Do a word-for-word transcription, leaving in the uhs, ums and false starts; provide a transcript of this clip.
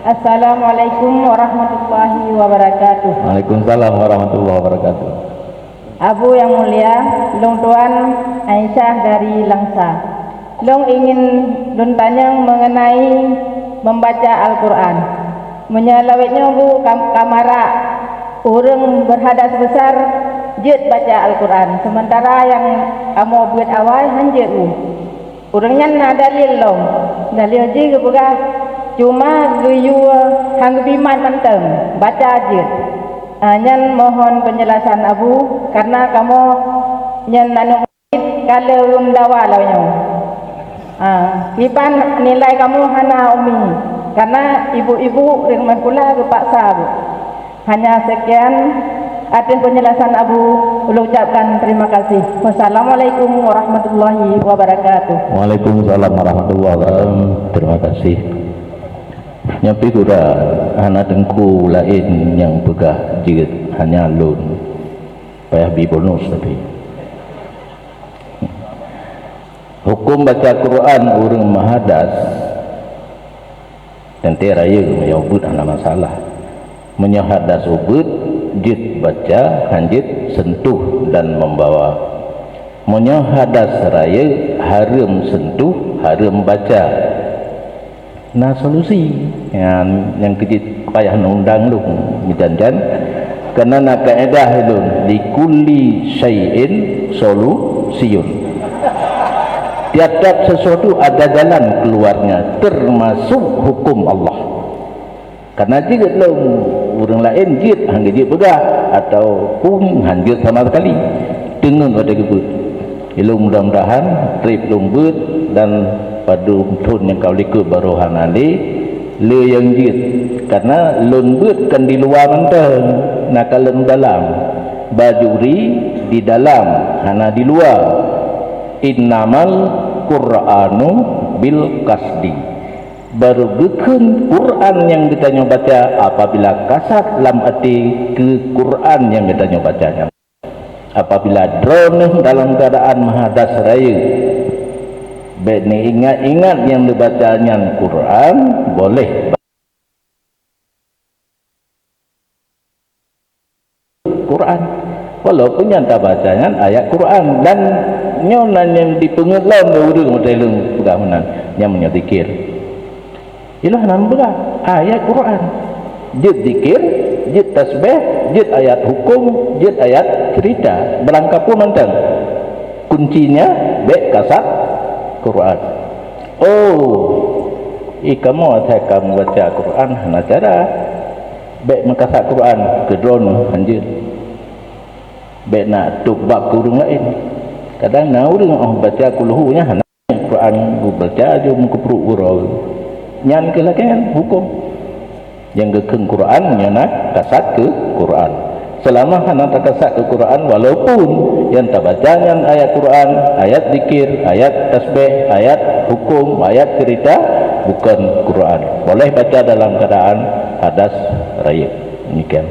Assalamualaikum warahmatullahi wabarakatuh. Waalaikumsalam warahmatullahi wabarakatuh. Abu yang mulia, lôn tuan Aisyah dari Langsa. Lôn ingin lôn tanyong mengenai membaca Al-Quran. Meunyoe lawét nyoe Bu kam-, kamarak ureuëng berhadas besar jeuet baca Al-Quran, sementara nyang kamoe beuet awai han jeuet U. Ureuëng nyan na dalil lom. Dalil jih geupeugah, cuma geuyue han geubimat mantong, baca jeuet. Ah, nyan mohon penjelasan Abu, karena kamoe nyan aneuk murit ka lheueh meudawa lagée nyoe. Ah, kiban nilai kamoe hana umi, karena ibu-ibu ureuëng meuseukula geupaksa Bu. Hanya sekian ateueh penjelasan Abu, ulôn ucapkan terima kasih. Wassalamualaikum warahmatullahi wabarakatuh. Waalaikumsalam warahmatullahi wabarakatuh. Terima kasih. Nyoe pi gura hana teungku laén nyang peugah jeuet, hanya lôn. Payah bi bonus tapi. Huköm baca Quran ureuëng meuhadas, teuntée rayeuk meunyoe ubeuet hana masalah. Meunyoe hadas ubeuet, jeuet baca, han jeuet sentuh dan membawa. Meunyoe hadas rayeuk, hareuem sentuh, hareuem baca. Na solusi. Nyan nyang keujeuet payah undang lôn meujan-jan. Karena na kaedah lôn, "Likulli syai'in solusyun." Tiap-tiap sesuatu ada jalan keluarnya, termasuk hukum Allah. Karena jeuet lom ureuëng laén jeuet han jeuet peugah ataupun han jeuet sama sekali. Teungeut watée geubeuet. Ilôn mudah-mudahan treb lôn beuet dan padub thon nyang ka likot barô hana lé le nyang jeuet. Karena lôn beuet kan di luwa mantong, na kalon dalam. Bajuri di dalam, hana di luwa. Innamal Qur'anu bil qasdi. Barô geukheun Quran nyang geutanyoe baca apabila kasat lam até keu Quran nyang geutanyoe baca nyan. Apabila droeneuh dalam keuadaan meuhadas rayeuk, bék neuingat-ingat nyang neubaca nyan Quran, boleh Quran. Walaupun nyang tabaca nyan ayat Quran, dan nyoe nan nyang dipeungeut lom lé ureuëng watée lôn peugah meunan, nyan meunyoe zikir. Ilôn hana meupeugah ayat Quran. Jeuet zikir, jeuet tasbih, jeuet ayat huköm, jeuet ayat cerita. Barangkapeue mantong. Kuncinya bék kasat Quran. Oh, i kamoe asai ka meubaca Quran hana cara. Bék meukasat Quran keu droeneuh han jeuet. Bék na tôb bab keu ureuëng laén. Kadang na ureuëng óh baca kulhu nyan hana Quran geubaca jeuet meukeuprok uroe. Nyan keuh lagée nyan huköm. Nyang geukheun Quran nyan na kasat keu Quran. Seulama hana takasat keu Quran, walaupun nyang tabaca nyan ayat Quran, ayat zikir, ayat tasbih, ayat huköm, ayat cerita, bukon Quran. Boleh baca dalam keuadaan hadas rayeuk. Demikian.